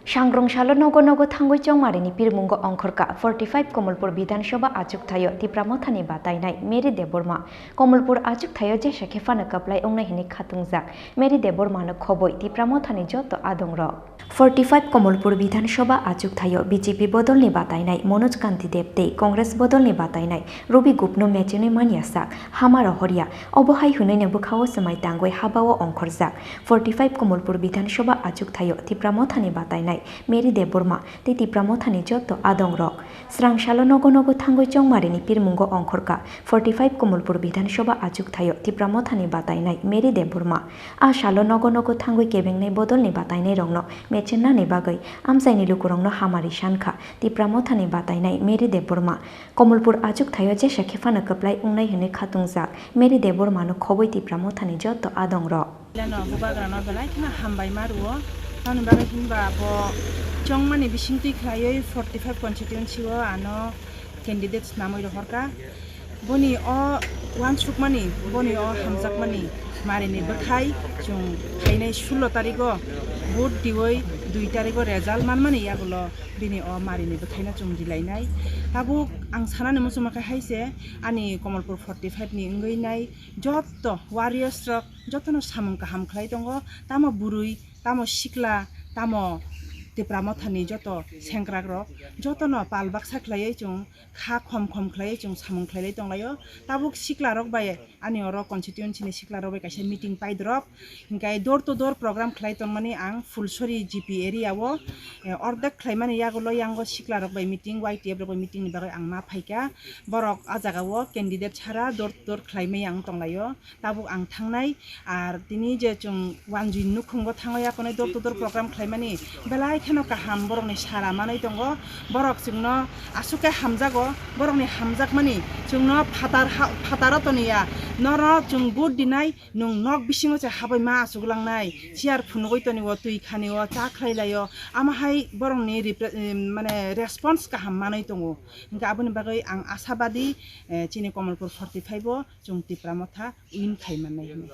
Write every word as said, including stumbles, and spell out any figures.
Sangrong salo nogo nogo thangwi chongmarini pirmungo ongkhorkha forty five Komolpur Bidhan Sabha achukthaio Tipra Mothani batainai Mary Debbarma. Komolpur achukthaio jesa khe phano kwplai wngnai hwnwi khatungjak Mary Debbarmano khobwi Tipra Mothani joto adongrok. Forty five Komolpur Bidhan Sabha achukthaio B J P bodolni batainai Manoj Kanti Deb tei Congress bodolni batainai Robi Gupno mechenwi manya sak, hama rohorya, obo hai hwnwino bwkhao swmai tangwi habao ongkhorjak. Forty five Komolpur Bidhan Sabha achukthaio Tipra Mothani batainai Mary Debbarma tei Tipra Mothani joto adongrok. Srang salo nogo nogo thangwi chongmarini pirmungo ongkhorkha forty five Komolpur Bidhan Sabha achukthaio Tipra Mothani batainai Mary Debbarma. A salo nogo nogo thangwi kebengnai bodolni batainairokno mechennani bagwi amchaini lukurokno hamari sankha Tipra Mothani batainai Mary Debbarma. Komolpur achukthaio jesa khe phano kwplai wngnai hwnwi khatungjak Mary Debbarmano khobwi Tipra Mothani joto adongrok. Leno bubagrano belai kheno hambai ma rwo. Tamoni bagwi hinba bo chongmani bisingtwi khlaiwi forty five constituency o ano candidate snamwi rohorkha. Boni o uansukmani, boni o hamjakmani marini bwthai chwng phainai sullo tarigo vote diwi dui tarigo result manmani yagulo bini o marini bwthaino chwng rilainai. Tabuk ang sanani muchungma khe hai se ani Komolpur forty five ni wngwi nai jotto warriors rok jottono samung kaham khlai tongo, tamo bwrwi, tamo sikla, tamo Tipra Mothani joto sengkrak rok jottono pal baksa khlaiwi chwng kha khom khom khlaiwi chwng samung khlailai tonglaio. Tabuk sikla rok bai ani oro constituency ni sikla rok bai kaisa meeting paidrop, hinkhe door to door program khlai tongmani ang Phulsori G P area o, eh, ordek khlaimani yagulo yango sikla rok bai meeting, Y T F rok bai meeting ni bagwi ang ma phaikha. Borok a jaga o candidate sara door to door khlaimai ang tonglaio. Tabuk ang thangnai, ar tini je chwng wanjwi nukhungo thangwi akonwi door to door program khlaimani belai kheno kaham, borokni sara manwi tongo, borok chwngno aswk khe hamjago, borokni hamjakmani chwngno phatar ha-, phataro toniya, norok chwng vote dinai, nwng nok bisingo se habwi ma achuk langnai, chair phunugwi tonio, twi khanio, cha khlai laio, amo hai borokni repre-, em, mane response kaham manwi tongo, hinkhe aboni bagwi ang ashabadi, eh, chini Komolpur forty five o chwng Tipra Motha win khai mannai hinwi.